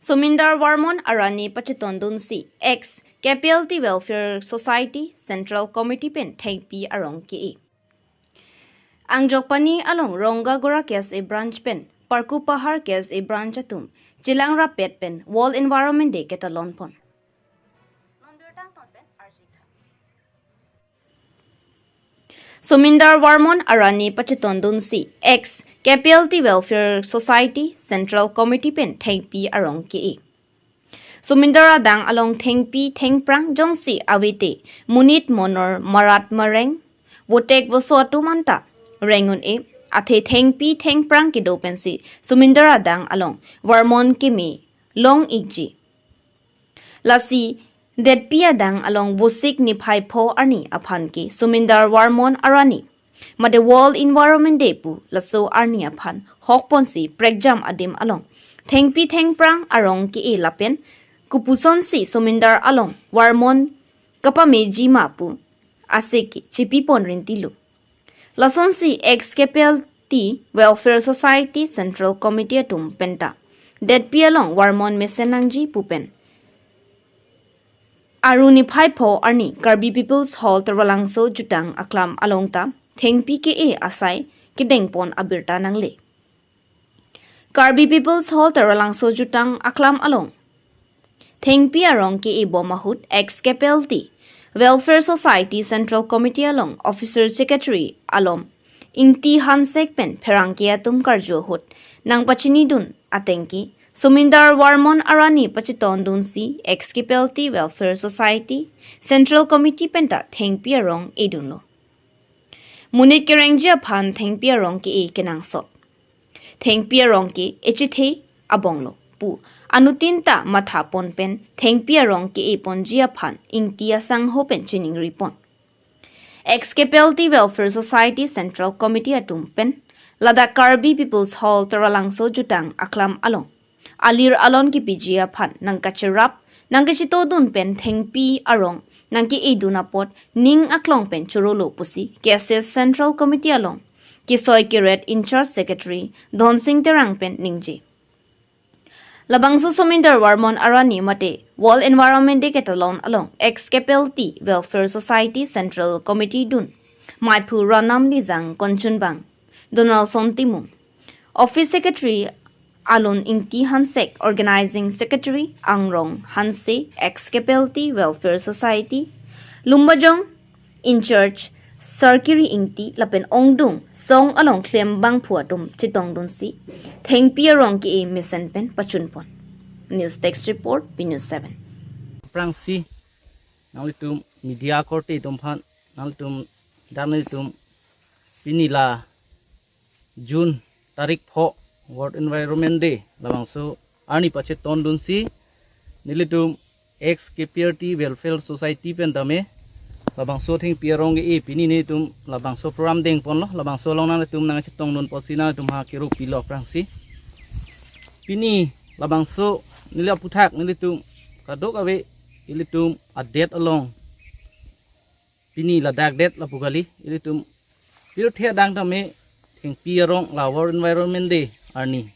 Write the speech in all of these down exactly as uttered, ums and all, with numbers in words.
Sumindar Varmon arni pachetondunsi ex K P L T Welfare Society Central Committee pen thengpi arong ke-e. Anjokpani along Rongagora K S A branch pen Parkupahar K S A branch atum chelang rapet pen World Environment Day ketalon pon. Sumindar Varmon arni pachetondunsi ex K P L T Welfare Society Central Committee pen thengpi arong ke-e. Sumindar adang along thengpi thengphrang jongsi avete monit monor marat mareng votek voso atum anta reng un-e, athe thengpi thengphrang kedo pensi Sumindar adang along Varmon keme long ikji. Lasi detpi adang along Vosik niphai pho arni aphan ke Sumindar Varmon arni mate World Environment Day pu laso arni aphan hokponsi prekjam adim along thengpi thengphrang arong ke-e lapen kopusonsi Sumindar along Varmon kapameji ma pu ase ke chepipon rintilo. Lasonsi ex K P L T Welfare Society Central Committee atum penta detpi along Varmon mesen nangji pu pen arni niphai pho arni Karbi People's Hall Taralangso jutang aklam along ta thengpi ke-e asai kedengpon abirta nangle. Karbi People's Hall Taralangso jutang aklam along thengpi arong ke-e bom ahut ex K P L T Welfare Society Central Committee along Officer Secretary alom Ingti Hansek pen pherangke atum karju ahut nangpachinidun ateng ke Sumindar Varmon arni pachetondunsi ex K P L T Welfare Society Central Committee penta thengpi arong edunlo. Monit kerengji aphan thengpi arong ke-e kenangsot. Thengpi arong ke echethe abonglo pu anuttin ta mathapon pen thengpi arong ke-e ponji aphan Ingti asangho pen chiningripon. Ex K P L T Welfare Society Central Committee atum pen ladak Karbi People's Hall Taralangso jutang aklam along alir alon kipiji aphan nangkacherap nangkachetodun pen thengpi arong nangke-edun apot ning aklong pen chorolo pusi K S S Central Committee along kesoi keret in-charge Secretary Dhonsing Terang pen ningje. Labangso Sumindar Varmon arni mate World Environment Day ketalon along ex K P L T Welfare Society Central Committee dun maiphu Ranam Lijang, konchunbang Donaldson Timung, Office Secretary alon Ingti Hansek, Organizing Secretary Angrong Hanse, ex K P L T Welfare Society, Lumbajong in-charge Sarkiri Ingti lapen ongdung song along klem bangphu atum chetongdunsi thengpi arong ke-e mesen pen pachunpon. News Desk Report, P News seven. Prangsi nanglitum media korte atum aphan, nanglitum dan nanglitum pini la June tarik pho World Environment Day labangso arni pachetondunsi nelitum ex K P L T Welfare Society pen tame labangso thengpi arong ke-e pini nelitum labangso program dengponlo, labangso along nanglitum nangchetongdun apotsi nanglitum ha kero pilo prangsi. Pini labangso neli aputhak nelitum kadokave ilitum adet along pini ladak det lapu kali, ilitum pirthe adang tame thengpi arong la World Environment Day arni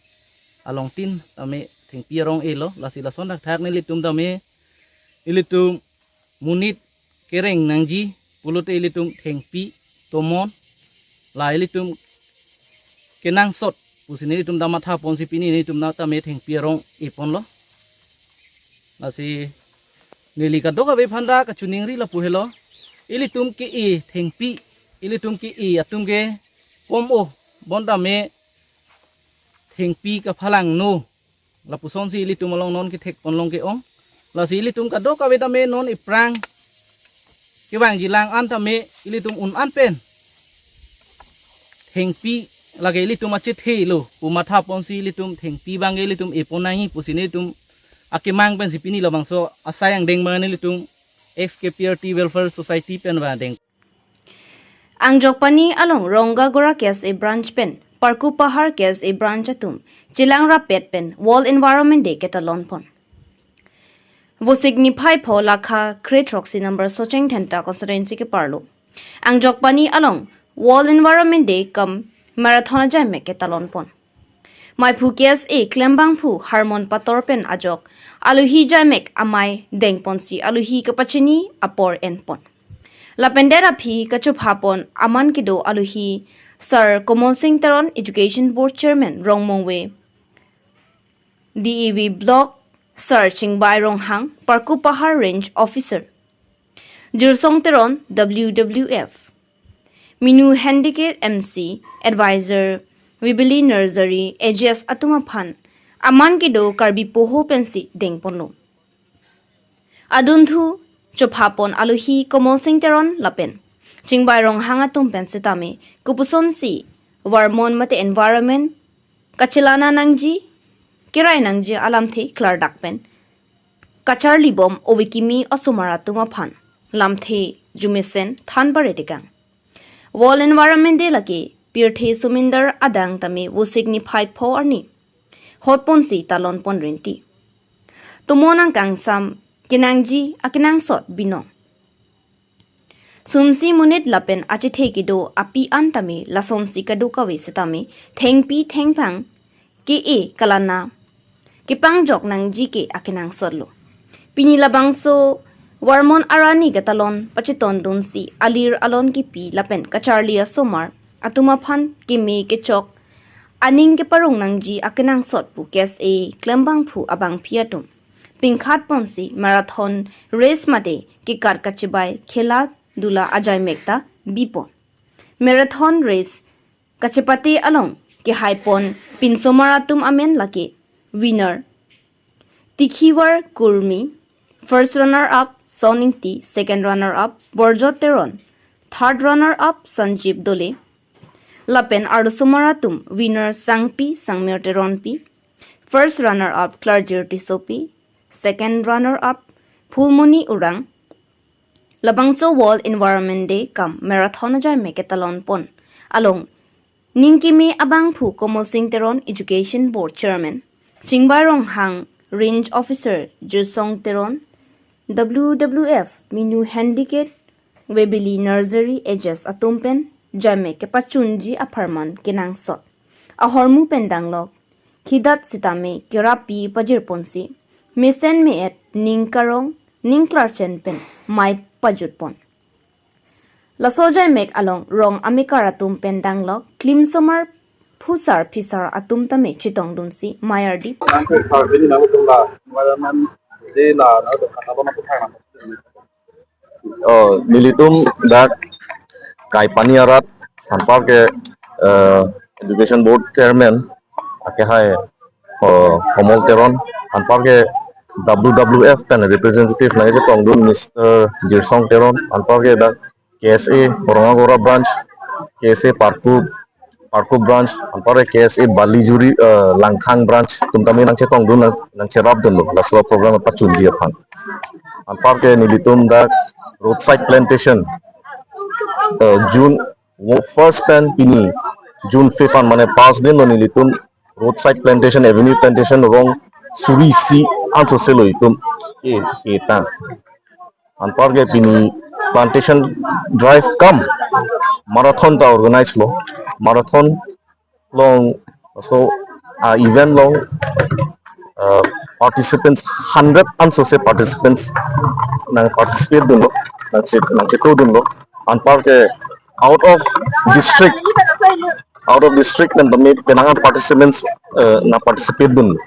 along tin tame thengpi arong elo, lasi lason thakthak nelitum tame ilitum monit kereng nangji pulote ilitum thengpi tomon la ilitum kenangsot pusi nelitum ta mathaponsi pini nelitum na tame thengpi arong eponlo. Lasi neli kadokave aphan ta kachiningri lapu helo. Ilitum ke-e thengpi, ilitum ke-e atum ke kom-o, bon tame thengpi kaphalangno lapusonsi ilitum along non kethekpon long ke-ong. Lasi ilitum kadokave tame non iphrang kevangji lang an tame ilitum un an pen thengpi lake ilitum achethelo pu mathaponsi ilitum thengpi abang ilitum epon nangji pusi nelitum akemang pensi pini labangso asai angdeng abang nelitum ex K P L T Welfare Society pen abang deng. Anjokpani along Rongagora K S A branch pen Parkupahar K S A branch atum chelang rapet pen World Environment Day ketalon pon. Vosik niphai pho lakha kre throksi number Socheng Dhenta constituency keparlo Anjokpani along World Environment Day cum marathon ajaimek ketalon pon. Maiphu K S A klembangphu Harmon Pator pen ajok alohi jaimek amei dengponsi alohi kapachini apor enpon. Lapen det aphi kachophapon aman kedo alohi Sir Komol Singh Teron, Education Board Chairman Rongmongve D A V Block, Sir Chingbai Ronghang, Parkup Pahar Range Officer Jirsong Teron, W W F, Minu Handicare M C, Advisor Vibili Nursery, A G S atum aphan aman kedo Karbi Poho pensi dengponlo. Adunthu chophapon alohi Komol Singh Teron lapen Chingbai Ronghang atum pen setame kopusonsi varmon mate environment kachelana nangji, kerai nangji alamthe klardak pen kacharlibom ove kimi osomar atum aphan lamthe jumesen than pare tekang. World Environment Day lake pirthe somindar adang tame Vosik niphai pho arni hotponsi talonpon rinti. Tomon angkangsam kenangji akenangsot binong. Sumsi monit lapen achethe kedo api an tame lasonsi kadokave setame thengpi thengphang ke-e kalana kepangjok nangji ke akenangsotlo. Pini labangso varmon arni katalon pachetondunsi alir alon kipi lapen kacharli asomar atum aphan keme kechok aning keparong nangji akenangsot pu K S A klembangphu abangpi atum pingkhatponsi marathon race mate kekat kachibai khela dula ajaimek ta bipon. Marathon race kachepate along kehaipon pinsomar atum amen lake winner Tikhivar Kurmi, first runner up Son Ingti, second runner up Borjot Teron, third runner up Sanjeev Dole. Lapen arlosomar atum winner Sangpi Sangmir Teronpi, first runner up Klarjir Tissopi, second runner up Phulmoni Urang. Labangso World Environment Day cum marathon ajaimek ketalonpon along ningkeme abangphu Komol Singh Teron, Education Board Chairman, Chingbai Ronghang, Range Officer Jirsong Teron, W W F Minu Handicare Vibili Nursery A G S atum pen jaimek kepachunji apharman kenangsot. Ahormu pen danglok khidat sitame kerapi pajirponsi mesen me-et ning karong ning klarchen pen mei pajutpon. Laso jaimek along rong amekar atum pen danglok klimsomar phusar phisar atum tame chetongdunsi mei ardi. Nang ke Karbi ni nang tum la, environment day la, na to kata ba na to thang na. Oh, nelitum dak Kaipani arat, anparke, eh, Education Board Chairman akehai, oh, Komol Teron, anparke W W F pen representative nangchetongdun Mister Jirsong Teron, anparke dak K S A Borongagora branch, K S A Parkup, Parkup branch, anparke K S A Balijuri, eh, Langkhang branch atum tame nangchetongdun nang, nangcherapdunlo laso program pachunji aphan. Anparke nelitum dak roadside plantation, eh, June wo-, first pen pini June fifth an mane pas din lo nelitum roadside plantation, avenue plantation rong suri isi ansose lo itum ke, ke ta. Anparke pini plantation drive cum marathon ta organize lo. Marathon along, so, ah, event along, ah, participants hundred ansose participants nangparticipate dunlo, nangche, nangchetongdunlo. Anparke out of district, out of district pen tame penang an participants, eh, nangparticipate dunlo.